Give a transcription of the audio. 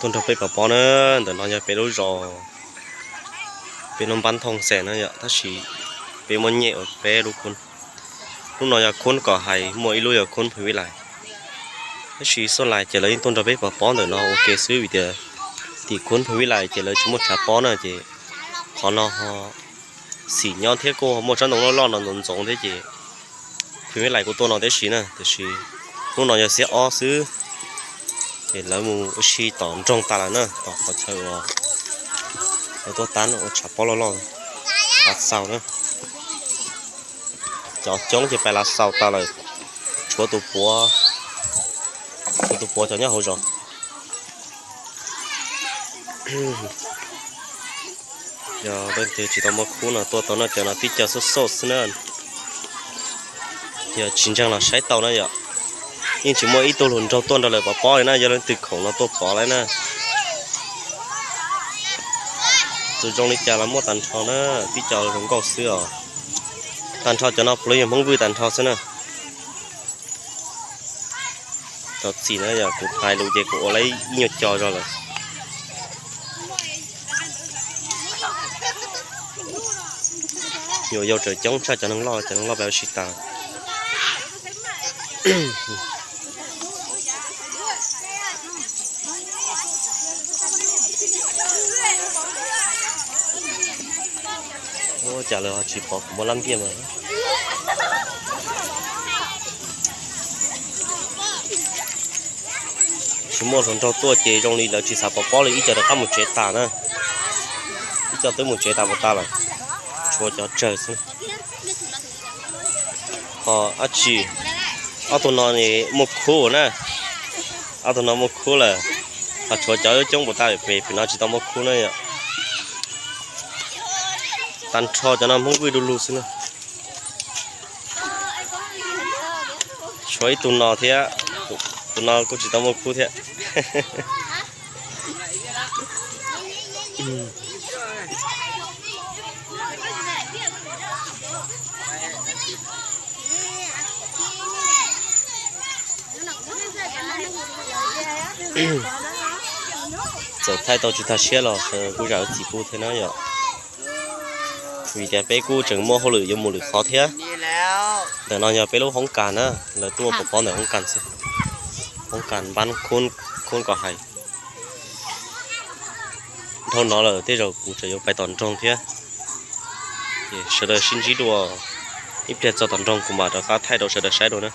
Tuaj nrog peb pov pob na, ntawm no yog peb lub zos, peb lub npab thooj xees na yom, tab sis peb muab nyem ua peb lub khub. Lub no yog khub kom hais, muaj ib lub yog khub Pheej Vib Lais. Tab sis Xuj Lais ces lawv yeej tuaj nrog peb pov pob ntawm no ua ke xwb vim tias tim khub Pheej Vib Lais ces lawv tsis muaj tshav pob na ces qhov no ho xim nyob thiab kuj muaj tsob ntoo loj loj no ntxoov ntxoov thiab ces Pheej Vib Lais kuj tuaj no tib si na, tiam sis hnub no yog xiab ob xwb. Ces lawv mus ua si tom nroog tas lawm na, tom qhov chaw uas lawv tuaj tab ua tshav pob loj loj, Lav Xaus na. Cov coob ces pais Lav Xaus tas lawm, tshuav tus puav, tshuav tus puav cov nyob hauv zos. Yog leej twg tsis tau muaj khub no tuaj tau no, cov no tib co xub xauj xwb na. Yog tsis ntseeg los saib tau na yom. Yeej tsis muaj ib tug hluas nraug tuaj nrog lawv pov pob li na, yog leej twg khoom no tuaj pov lawm na. Tus zoo li cas los muaj tag nrho na, tib co zoo nkauj xwb os. Tag nrho cov no puav leej yog Hmoob Vwj tag nrho xwb na. Cov txim na yog kuv hais lus ces kuv ua lawv ib nyuag co zog lawm. Nyuam yaus tseem coob tshaj cov neeg loj, cov neeg loj pes ua si tas. Ua cas lawv ho tsis pov kuv muab lab ntiaj mas. Tsis muaj hluas nraug tuaj ces zoo li lawv tsis xav pov pob li, ib co rov qab mus tsev tas na. Ib co twb mus tsev tas puas tas lawm, tshuav cov tsawg xwb. Ho dab tsi, ob tug no muaj khub na, ob tug no muaj khub lawm, ho tshuav cov coob puas tas pem, pem no tsis tau muaj khub na yom. Tag nrho cov no Hmoob Vwj du lug xwb na. Tshuav ib tug no thiab, tus no kuj tsis tau muaj khub thiab. Txawm thaij tau tsis tag siab los sawv daws kuj zam txim pub thiab na yom. Vim tias peb kuj tseem muaj hauj lwm yuav mus lwm qhov thiab. Ntawm no yog peb lub hoob kas na, lawv tuaj pov pob ntawm hoob kas xwb. Hoob kas npab khub kom hais. Dhau no lawm tej zaum kuv tseem yuav pais tom nroog thiab. Ces sawv daws sib ntsib dua, ib pliag txog tom nroog kuv mam rov qab thaij rau sawv daws saib dua na.